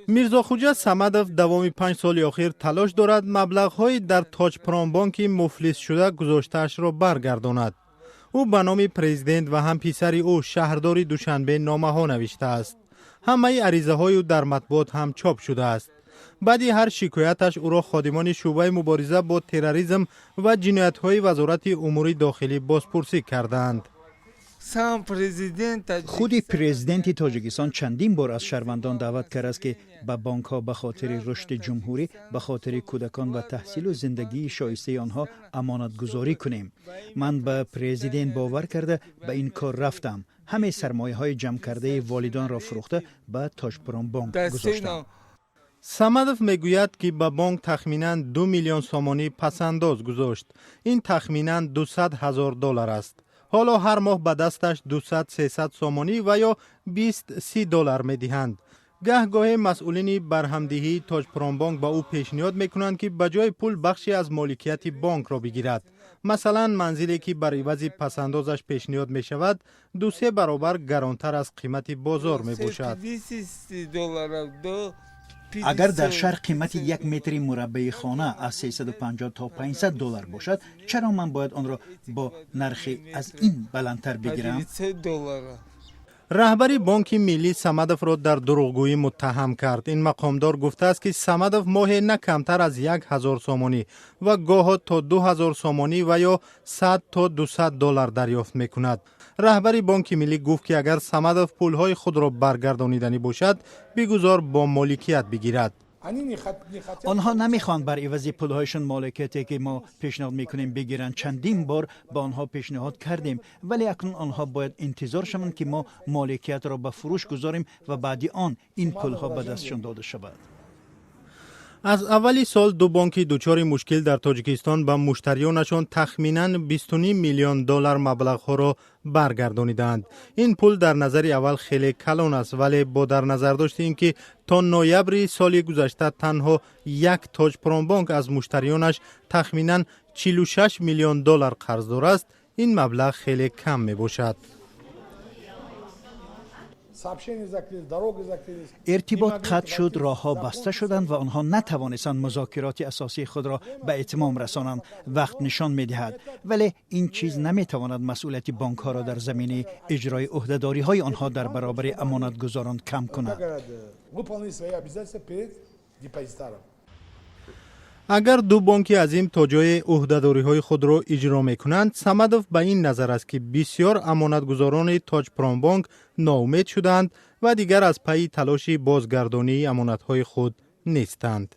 Мирзохуҷа Самадов давоми 5 соли охир талош дорад, маблағҳои дар Тоҷпромбонки муфлисшуда гузоштаашро баргардонад. Ӯ ба номи президент ва ҳам писари ӯ, шаҳрдори Душанбе, номаҳо навиштааст. Ҳамаи аризаҳои ӯ дар матбуот ҳам чоп шудааст. Баъди ҳар шикояташ ӯро ходимони шӯъбаи мубориза бо терроризм ва ҷиноятҳои Вазорати умури дохилӣ бозпурсӣ кардаанд. Сам президент. Худи президенти Тоҷикистон чандин бор аз шаҳрвандон даъват кардааст, ки ба бонкҳо ба хотири рушди ҷумҳурӣ, ба хотири кӯдакон ва таҳсилу зиндагии шоистаи онҳо амонатгузорӣ кунем. Ман ба президент бовар карда, ба ин кор рафтам. Ҳамаи сармояҳои ҷамъкардаи волидонро фурӯхта, ба Тоҷпромбонк гузоштам. Самадов мегӯяд, ки ба бонк тахминан 2 миллион сомонӣ пасандоз гузошт. Ин тахминан 200 000 доллар аст. Ҳоло ҳар моҳ ба дасташ 200-300 сомонӣ ва ё 20-30 доллар медиҳанд. Гаҳ-гоҳе масъулини барҳамдиҳии Тоҷпромбонк ба ӯ пешниҳод мекунанд, ки ба ҷои пул бахше аз моликияти бонкро бигирад. Масалан, манзиле, ки бар ивази пасандозаш пешниҳод мешавад, дусе баробар гаронтар аз қимати бозор мебошад. Агар дар шаҳр қимати як метри мураббаи хона аз 350 то 500 доллар бошад, чаро ман бояд онро бо нархи аз ин баландтар бигирам? Раҳбари Бонки Миллӣ Самадовро дар дурӯғгӯӣ муттаҳам кард. Ин мақомдор гуфтааст, ки Самадов моҳе на камтар аз 1000 сомонӣ ва гоҳо то 2000 сомонӣ ва ё 100 то 200 доллар дарёфт мекунад. Раҳбари Бонки Миллӣ гуфт, ки агар Самадов пулҳои худро баргардониданӣ бошад, бигузор бо моликият бигирад. Онҳо намехоҳанд бар ивази пулҳояшон моликияте, ки мо пешниҳод мекунем, бигиранд. Чандин бор ба онҳо пешниҳод кардем, вале акнун онҳо бояд интизор шаванд, ки мо моликиятро ба фурӯш гузорем ва баъди он ин пулҳо ба дастшон дода шавад. Аз аввали сол ду бонки дучори мушкил дар Тоҷикистон ба муштариёнашон тахминан 20 миллион доллар маблағҳоро баргардонидаанд. Ин пул дар назари аввал хеле калон аст, вале бо дар назардошти ин ки то ноябри соли гузашта танҳо як Тоҷпромбонк аз муштариёнаш тахминан 46 миллион доллар қарздор аст, ин маблағ хеле кам мебошад. Иртибот қатъ шуд, роҳҳо баста шуданд ва онҳо натавонистанд музокироти асосии худро ба итмом расонанд. Вақт нишон медиҳад, вале ин чиз наметавонад масъулияти бонкҳоро дар заминаи иҷрои ӯҳдадориҳои онҳо дар баробари амонатгузорон кам кунад. Выполнить свои обязательства перед депозитаром. Агар ду бонки азим то ҷое ӯҳдадориҳои худро иҷро мекунанд, Самадов ба ин назар аст, ки бисёр амонатгузорони Тоҷпромбонк ноумед шудаанд ва дигар аз пайи талоши бозгардонии амонатҳои худ нестанд.